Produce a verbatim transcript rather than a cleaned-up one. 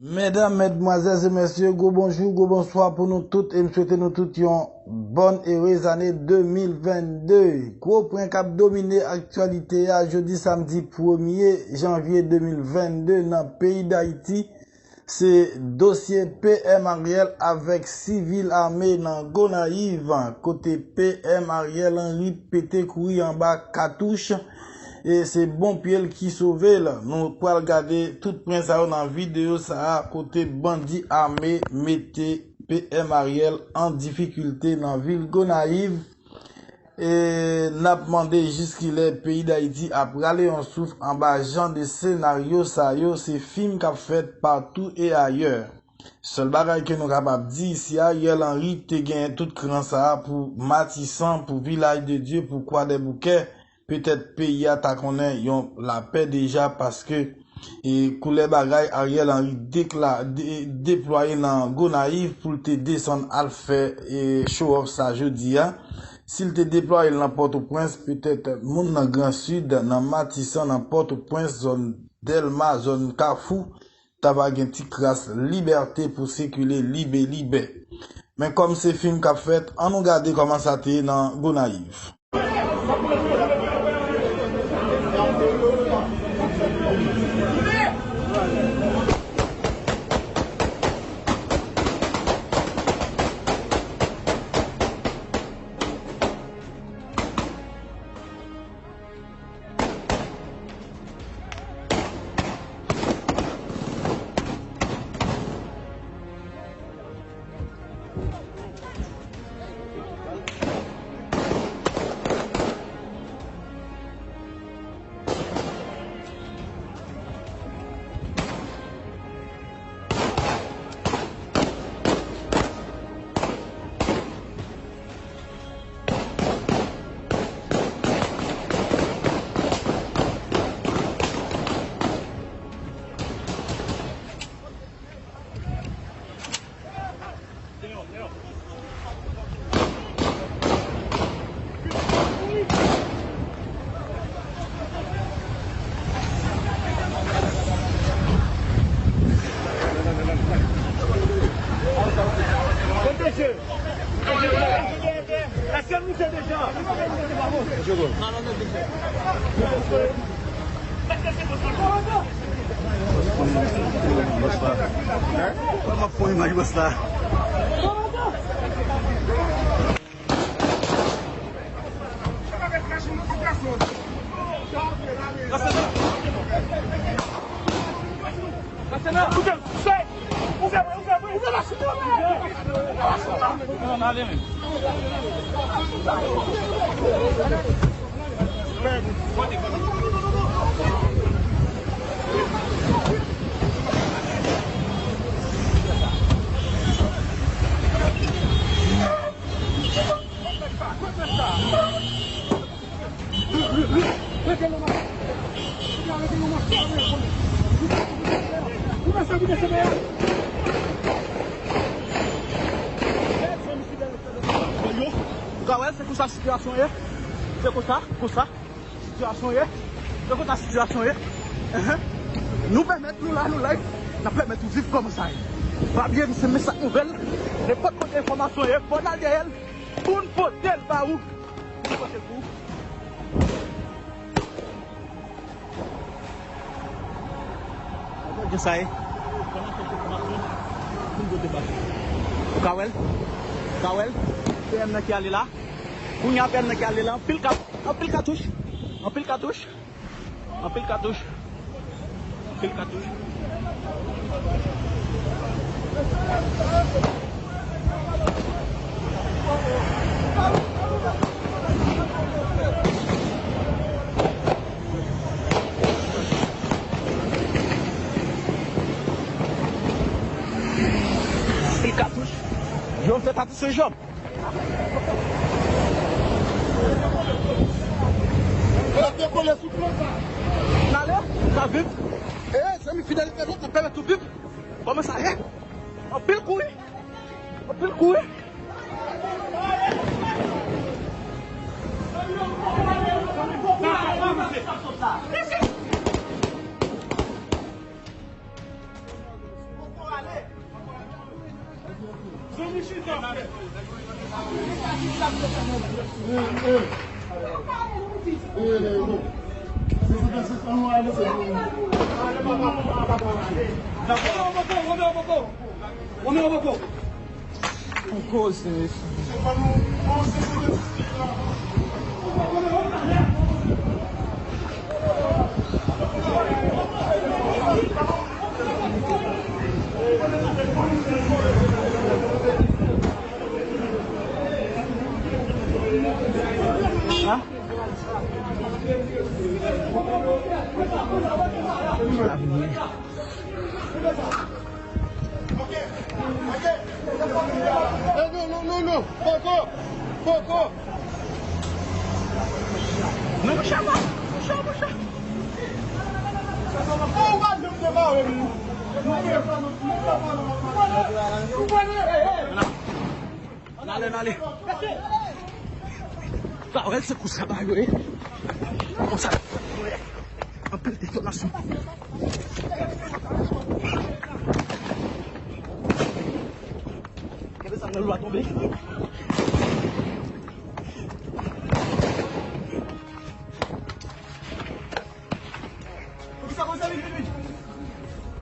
Medam, medmwazèl e mesye, gwo bonjou, gwo bonswa pou nou tout, e m swete nou tout yon bòn erez ane de mil vennde. Gwo pwen k ap domine aktyalite a jodi samdi premye janvye de mil vennde nan peyi Dayiti, se dosye P M Ariel avèk sivil ame nan Gonayiv, kote P M Ariel Henry pete kouri anba katouch, e se bon pye l ki sove l. Nou pral gade tout pwen sa yo nan videyo sa a, kote bandi ame mete P M Ariel an difikilte nan vil Gonayiv. E n ap mande jiskilè peyi Dayiti ap rale yon souf anba jan de senaryo sa yo, se fim k ap fèt patou e ayè. Sèl bagay ke nou kapab di, si Ariel Henry te gen tout kran sa a pou Matisan, pou Vilaj de Dye, pou Kwadèboukè, petèt peyi a ta konnen yon lapè deja, paske, e, koulè bagay Ariel Henry dekla-, de-, deplwaye nan Gonayiv pou l te desann al fè, e, show off sa jodi a. Si l te deplwaye l nan Pòtoprens, petèt moun nan Gran Sid, nan Matisan, nan Pòtoprens, zòn Dèlma, zòn Kafou, ta va gen ti kras libète pou sikile libelibè. Men kòm se fim k ap fèt, ann nou gade kòman sa te ye nan Gonayiv. Èske nou se deja? Bòs la. Kòman pou imaj bòs la? Ou ka wè, se konsa sitiyasyon ye. Se konsa, konsa sitiyasyon ye. Se konsa sitiyasyon ye. Enhen. Nou pèmèt nou la, nou live. N ap pèmèt ou viv kòman sa ye. Pa bliye, se men sak nouvèl. Nenpòt kote enfòmasyon ye, fò n al dèyè l pou n pote l ba ou. Pou n pote l pou ou. Gade sa ye. Ou ka wè l? Ou ka wè l? P M nan ki ale la. Kounye a P M nan ki ale la. Anpil kat-, anpil katouch. Anpil katouch. Anpil katouch. Anpil katouch. Anpil katouch. Yo fè katouch sou jòb. L ap dekole sou plan sa. N ale, n ap viv. E, zanmi fidèl entènot, n ap pèmèt ou viv. Kòman sa ye? Anpil kouri. Anpil kouri. Eh, non, non, non, non. Poko. Poko. Non, monchè, monchè, monchè. Ou pa janm te bare m. N ale, n ale. Sa wè se konsa bagay yo ye. Konsa. Anpil detonasyon. Kenbe sa nan lwa tonbe.